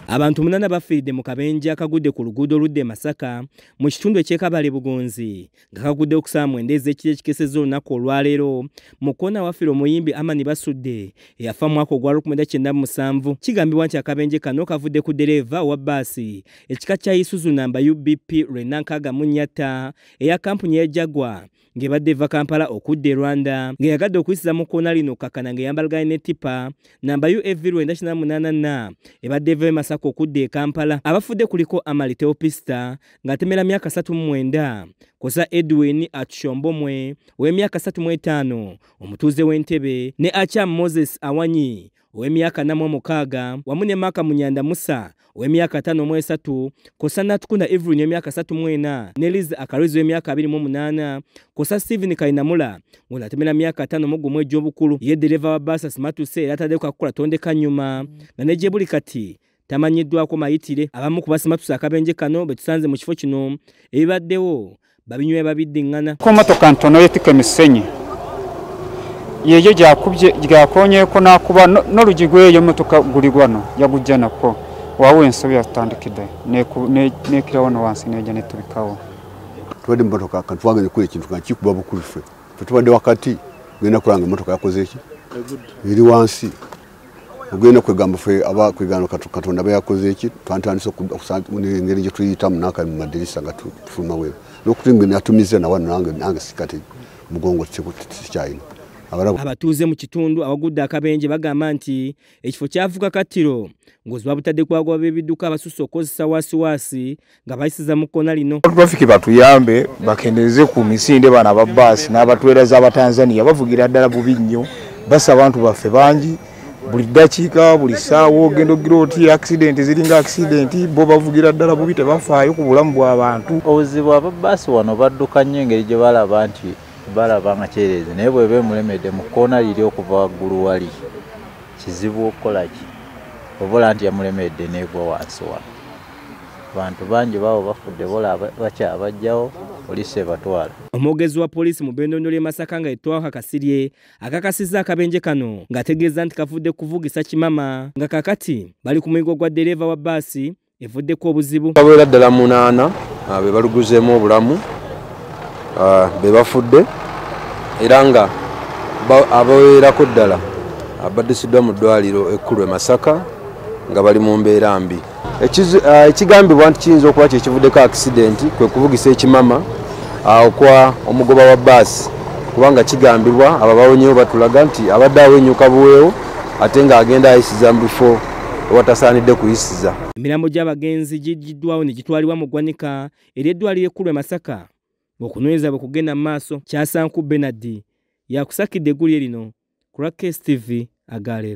Abantu 8 bafiiridde mu kabenje akagudde ku luguudo oludda e Masaka mu kitundu eky'e Kabale Bugonzi nga kagudde okusaawa 9 ez'ekiro ekikeesezza olunaku olwaleero. Mu kkoona wafiira omuyimbi Amani Basudde eyafa mu mwaka ogwa 1997. Kigambibwa nti akabenje kano kavudde ku ddereeva owa bbaasi ekika kya Isuzu namba UBP 964 eya kampuni ya Jaguar ng'ebadde eva Kampala okudda e Rwanda ng'eyagadde okuyisiza mu kkoona lino kakkana ng'eyambalaganye ne ttipa namba UAV 984 ebadde eva e Masaka okudda e Kampala. Abafudde kuliko Amali Teopista ng'atemera myaka 39, Kosa Edwin Atshombomwe ow'emyaka 35 omutuuze w'Entebbe, ne Acham Moses Awanyi ow'emyaka 46 wamu ne Maka Munyanda Musa ow'emyaka 53, Kosa Natukunda Evelyn ow'emyaka 34 ne Liz Akarizo ow'emyaka 28, Kosa Steven Kainamula ng'atemera myaka 51 egy'obukulu. Ye ddereeva wa bbaasi asimatuse era ataddeko akukola tondeka nnyuma nga ne gye buli kati tamanyiddwako mayitire. Abamu ku basimatuse akabenje kano be tusanze mu kifo kino ebibaddewo babinywe babiddiŋŋana. Ku motoka ntono yeetikka emisenyi yeyo gyakubye gyakonyeeko n'akuba n'oluggi gw'eyo motoka guli wano yagujja nako waawo ensobi yatandikidde neekira wano wansi nejja netubikawo. Tubadde mu motoka katwaganye kukola ekintu nga kikuba bukulu ffe ffe tubadde wakati genda kulanga emotoka yakoze eki eri wansi ogenda kwegamba ffe aba kwegamba Katonda aba yakoze eki twantandise engeri gye tuyitamu n'akali mu madirisa nga tufuluma weeru n'okutimba natumiza na wano nange sikati mugongo sikyalina. Abatuuze mu kitundu awagudde akabenje bagamba nti ekifo kyafuuka kattiro ng'ozi babutadde kwagwa b'ebidduka abasusse okukozesa waasiwaasi nga bayisiza mu kkoona lino. Traffic batuyambe bakendeeze ku misinde bano aba bbaasi n'abatweeraza Abatanzania bavugira ddala bubi nnyo, bassa abantu baffe bangi buli ddakiika buli ssaawa ogenda ogira oti accident ziringa accident, bo bavugira ddala bubi tebafaayo ku bulamu bw'abantu. Obuzibu aba bbaasi wano badduka nnyo engeri gye balaba nti balaba nga kyereeze, naye bwe beemulemedde mu kkoona liri okuva waggulu wali kizibu okukola ki obola nti yamulemedde n'egwa wansi wano. Abantu bangi baabo bafudde bola bakyabajjawo poliisi ebatwala. Omwogezi wa poliisi mu Bendondo ly'e Masaka nga yetwaka Kasirye akakasizza akabenje kano ng'ategeeza nti kavudde kuvugisa kimama nga kakati bali ku muyiggo gwa ddereeva wa bbaasi evuddeko obuzibu. Babeera ddala 8 be baluguzeemu obulamu be bafudde era nga abawerako ddala abaddusiddwa mu ddwaliro ekkulu e Masaka nga bali mu mbeera mbi. Ekigambibwa nti kiyinza okuba kye kivuddeko accident kwe kuvugisa ekimama okwa omugoba wa bbaasi, kubanga kigambibwa abo bawonyewo batulaga nti abadde awenyuka buweewo ate ng'agenda ayisiza mu bifo ewatasaanidde kuyisiza. Emirambo gy'abagenzi giggiddwawo ne gitwalibwa mu ggwanika ery'eddwaliro ekkulu e Masaka okunoonyereza bwe kugenda mu maaso. Kyasanku Benard yakusakidde eggulire lino ku lwa KSTV agaleero.